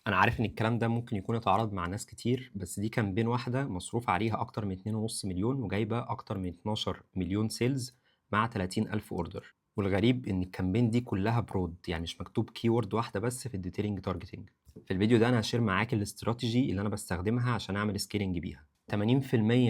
أنا عارف إن الكلام ده ممكن يكون اتعارض مع ناس كتير، بس دي campaign واحدة مصروف عليها أكتر من 2.5 مليون وجايبة أكتر من 12 مليون sales مع 30,000 order. والغريب إن ال campaign دي كلها broad، يعني مش مكتوب keyword واحدة بس في ال detailing targeting. في الفيديو ده أنا هشير معاك الاستراتيجي اللي أنا بستخدمها عشان أعمل scaling بيها. 80%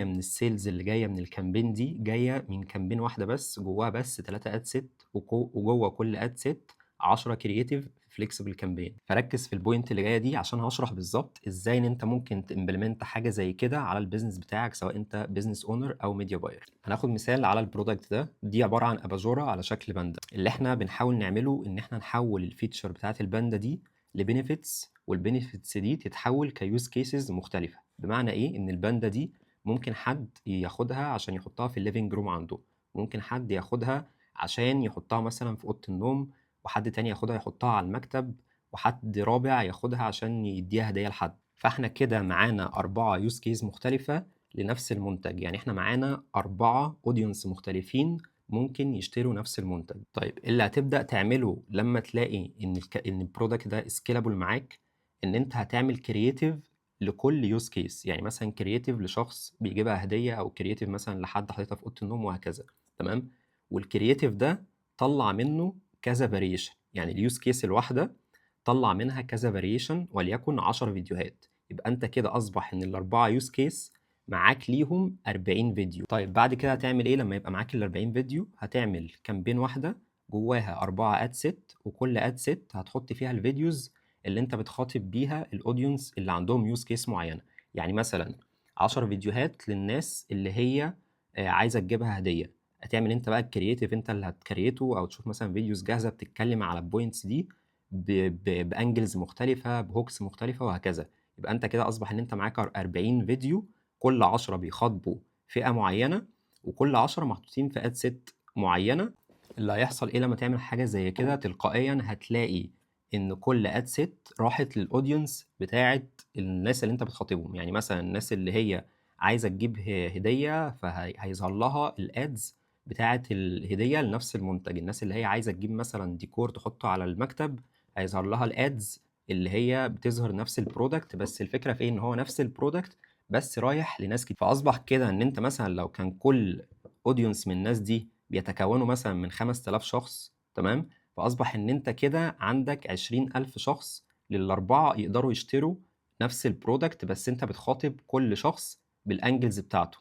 من ال sales اللي جاية من ال campaign دي جاية من campaign واحدة بس، جواها بس 3 ad set، وجوه كل ad set 10 creative flexible campaign. فركز في ال point اللي جاية دي عشان هشرح بالظبط ازاي ان انت ممكن ت implement حاجة زي كده على ال business بتاعك، سواء انت business owner او media buyer. هناخد مثال على ال product ده. دي عبارة عن اباجوره على شكل باندا. اللي احنا بنحاول نعمله ان احنا نحول ال feature بتاعت الباندا دي ل benefits، وال benefits دي تتحول ك use cases مختلفه. بمعنى ايه؟ ان الباندا دي ممكن حد ياخدها عشان يحطها في ال living room عنده، ممكن حد ياخدها عشان يحطها مثلا في اوضة النوم، وحد تاني ياخدها يحطها على المكتب، وحد رابع ياخدها عشان يديها هدية لحد. فاحنا كده معانا 4 use case مختلفة لنفس المنتج، يعني احنا معانا 4 audience مختلفين ممكن يشتروا نفس المنتج. طيب اللي هتبدأ تعمله لما تلاقي ان ال product ده scalable معاك، ان انت هتعمل creative لكل use case. يعني مثلا creative لشخص بيجيبها هدية، او creative مثلا لحد حاططها في اوضة النوم وهكذا. تمام؟ وال creative ده طلع منه كذا variation، يعني ال use case الواحدة طلع منها كذا variation، وليكن 10 فيديوهات. يبقى انت كده اصبح ان ال4 use case معاك ليهم 40 فيديو. طيب بعد كده هتعمل ايه لما يبقى معاك ال 40 فيديو؟ هتعمل campaign واحدة جواها 4 ad set، وكل ad set هتحط فيها ال videos اللي انت بتخاطب بيها ال audience اللي عندهم use case معينه. يعني مثلا 10 فيديوهات للناس اللي هي عايزه تجيبها هديه. هتعمل انت بقى ال creative، انت اللي هت create ه، او تشوف مثلا videos جاهزة بتتكلم على ال points دي ب angles مختلفه، ب hooks مختلفة وهكذا. يبقى انت كده اصبح ان انت معاك 40 فيديو، كل 10 بيخاطبوا فئة معينه، وكل 10 محطوطين في ad set معينه. اللي هيحصل ايه لما تعمل حاجة زي كده؟ تلقائيا هتلاقي ان كل ad set راحت لل audience بتاعه الناس اللي انت بتخاطبهم. يعني مثلا الناس اللي هي عايزه تجيب هديه، فهيظهر لها ال ads بتاعه الهدية لنفس المنتج. الناس اللي هي عايزه تجيب مثلا ديكور تحطه على المكتب، هيظهر لها ال ads اللي هي بتظهر نفس ال product. بس الفكرة في ايه؟ ان هو نفس ال product بس رايح لناس كتير. فاصبح كده ان انت مثلا لو كان كل audience من الناس دي بيتكونوا مثلا من 5000 شخص، تمام؟ فاصبح ان انت كده عندك 20000 شخص للاربعه يقدروا يشتروا نفس ال product، بس انت بتخاطب كل شخص بال angles بتاعته.